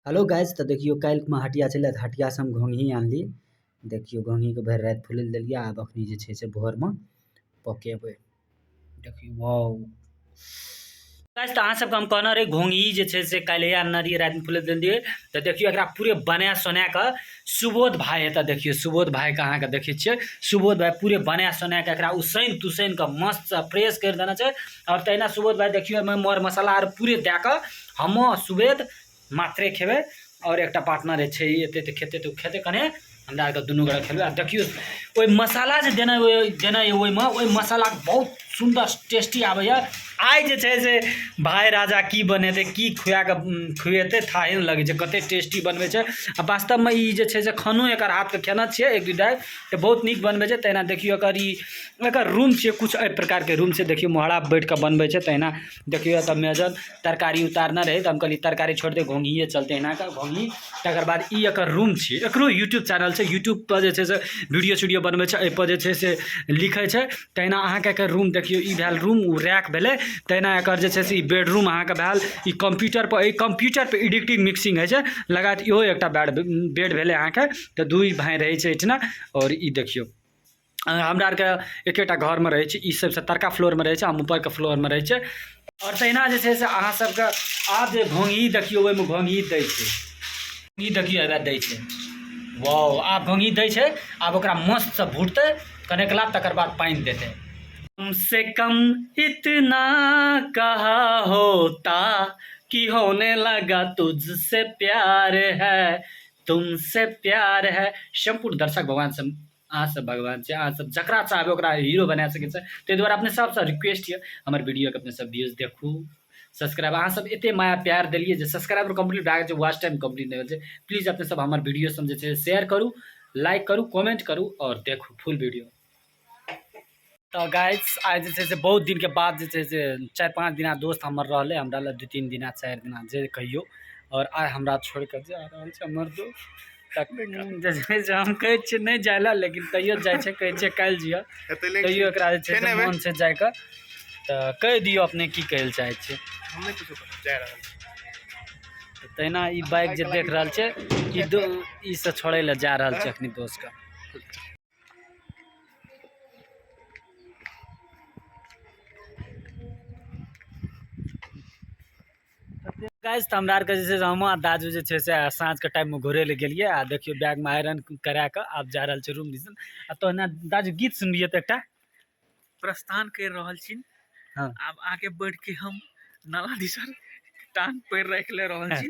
Hello guys, तो देखियो काल्हि हटिया छलै तऽ हटियासँ हम घोङ्घी आनली। देखियो घोङ्घीके भरि राति फुलै लए देलियै, आब अखनी जे छै से भोरमे पकेबै। देखियो वाओ गाइस, तऽ अहाँ सबके हम कहने रही घोङ्घी जे छै से काल्हि आनने रहियै, रातिमे फुलै लए देलियै। तऽ देखियो एकरा पूरे बना सोना कऽ सुबोध भाई एतऽ देखियो सुबोध भाईके अहाँके देखै छियै, सुबोध भाई पूरे बना सोना कऽ एकरा उसैन तुसैन कऽ मस्तसँ फ्रेश करि देने छै। आओर तहिना सुबोध भाई देखियो एहिमे मर मसाला आर पूरे दए कऽ हम सुबेद मात्रे खेबै। आओर एकटा पार्टनर छै एतै तऽ खेतै, तऽ ओ खेतै कने, हमरा आरके दुनू गोटा खेबै। आ देखियौ ओहि मसाला जे देने देने यऽ ओहिमे, ओहि मसालाके बहुत सुन्दर टेस्टी आबैए। आइ जे छै से भाय राजा की बनेतै, की खुआ कऽ खुएतै, थाहे नहि लगै छै कतेक टेस्टी बनबै छै। आ वास्तवमे ई जे छै से खानो एकर हाथके खेने छियै एक दू दाइ, तऽ बहुत नीक बनबै छै। तहिना देखियौ एकर ई एकर रूम छियै, किछु एहि प्रकारके रूम छै। देखियौ मोहरा बैठि कऽ बनबै छै। तहिना देखियौ एतऽ मेजन तरकारी उतारने रहै, तऽ हम कहलियै तरकारी छोड़ि दे, घोङ्घिए चलतै एना कऽ घोङ्घी। तकर बाद ई एकर रूम छियै, एकरो यूट्यूब चैनल छै, यूट्यूबपर जे छै से वीडियो सीडियो बनबै छै, एहिपर जे छै से लिखै छै। तहिना अहाँके एकर रूम देखियौ, ई भेल रूम, ओ रैक भेलै। तहिना एकर जे छै से ई बेडरूम अहाँके भेल, ई कम्प्यूटरपर, एहि कम्प्यूटरपर एडिटिंग मिक्सिंग होइ छै लगात। इहो एकटा बेड बेड भेलै अहाँके। तऽ दुइ भाय रहै छै एहिठिना। आओर ई देखियौ हमरा आरके एकेटा घरमे रहै छी, ई सबसँ तरका फ्लोरमे रहै छै, हम ऊपरके फ्लोरमे रहै छै। आओर तहिना जे छै से अहाँ सबके आब जे घोङ्घी देखियौ, ओहिमे घोङ्घी दै छै, घोङ्घी देखियौ एहिबेर दै छै। वाओ, आब घोङ्घी दै छै, आब ओकरा मस्तसँ भुटतै कने कला, तकर बाद पानि देतै। कम से कम इतना कहा होता कि होने लगा तुझसे प्यार है, तुमसे प्यार है। सम्पूर्ण दर्शक भगवान से अहाँ सब भगवान छै, अहाँ सब जकरा चाहबै ओकरा हीरो बना सकै छै। ताहि दुआरे अपने सबसँ रिक्वेस्ट यऽ, हमर वीडियोके अपने सब व्यूज देखू, सब्सक्राइब। अहाँ सब एते माया प्यार देलियै जे सब्सक्राइबर कम्प्लीट भए गेल छै, वॉच टाइम कम्प्लीट नहि भेल छै। प्लीज अपने सब हमर वीडियो सब जे छै शेयर करू, लाइक करू, कमेंट करू आओर देखू फुल वीडियो। तऽ गाइस आइ जे छै से बहुत दिनके बाद जे छै से 4-5 दिना दोस्त हमर रहलै हमरा लग, 2-3 दिना 4 दिना जे कहियौ। आओर आइ हमरा छोड़िकऽ जा रहल छै हमर दोस्त। जे छै से हम कहै छियै नहि जाय लए, लेकिन तैयो जाइ छै, कहै छियै काल्हि जियऽ, तैयो एकरा जे छै से मोन छै जाइके। तऽ कहि दियौ अपने की कहै लए चाहै छियै। हम नहि किछो कहब, जा रहल छी। तऽ तहिना ई बाइक जे देख रहल छै, ई दो ई से छोड़ै लए जा रहल छै अखनी दोस्तके। गाइस तऽ हमरा आरके जे छै से हम आ दाजू जे छै से साँझके टाइममे घुरै लए गेलियै। आ देखियौ बैगमे आयरन करा कऽ आब जा रहल छै रूम दिसन। आ तहन दाजू गीत सुनबियै तऽ एकटा। प्रस्थान कर रहल छी। हाँ। आब आगे बढ़ के हम नाला दिसन टांग पैर राख ले रहल छी,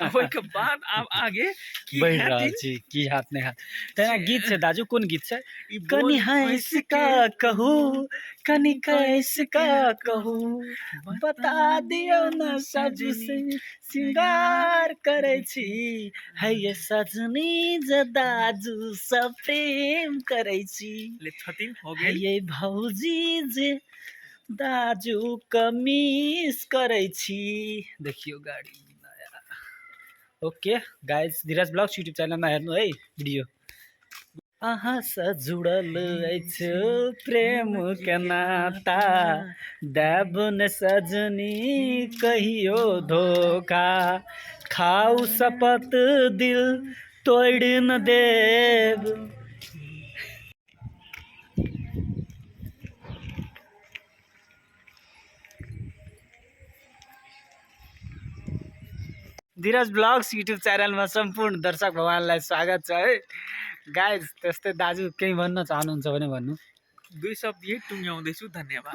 ओहिके बाद आब आगे की बढ़ि रहल हेथिन? छी की हाथ नहि हाथ। तेना गीत छै दाजू, कोन गीत छै? ई कनि बोल हँस कऽ कहू, कनि कैस कऽ कहू, बता दियौ न सजनी श्रृंगार करै छी, है ये सजनी जे दाजू सब प्रेम करै छी, ले छथिन हो है गेल। ये भौजी जे दाजू कमीज करै छी। देखियौ गाड़ी नया। Okay guys, Dheeraj blogs YouTube च्यानलमा हेर्नु है भिडियो। अहाँसँ जुड़ल अछि प्रेमके नाता, देब ने सजनी कहियो धोखा, खाउ शपथ दिल तोड़ि न देब। धीरज ब्लॉग्स युट्युब च्यानलमा सम्पूर्ण दर्शक भगवानलाई स्वागत छ है। गाइज त्यस्तै दाजु केही भन्न चाहनुहुन्छ भने भन्नु। दुई शब्द यही टुङ्ग्याउँदैछु, धन्यवाद।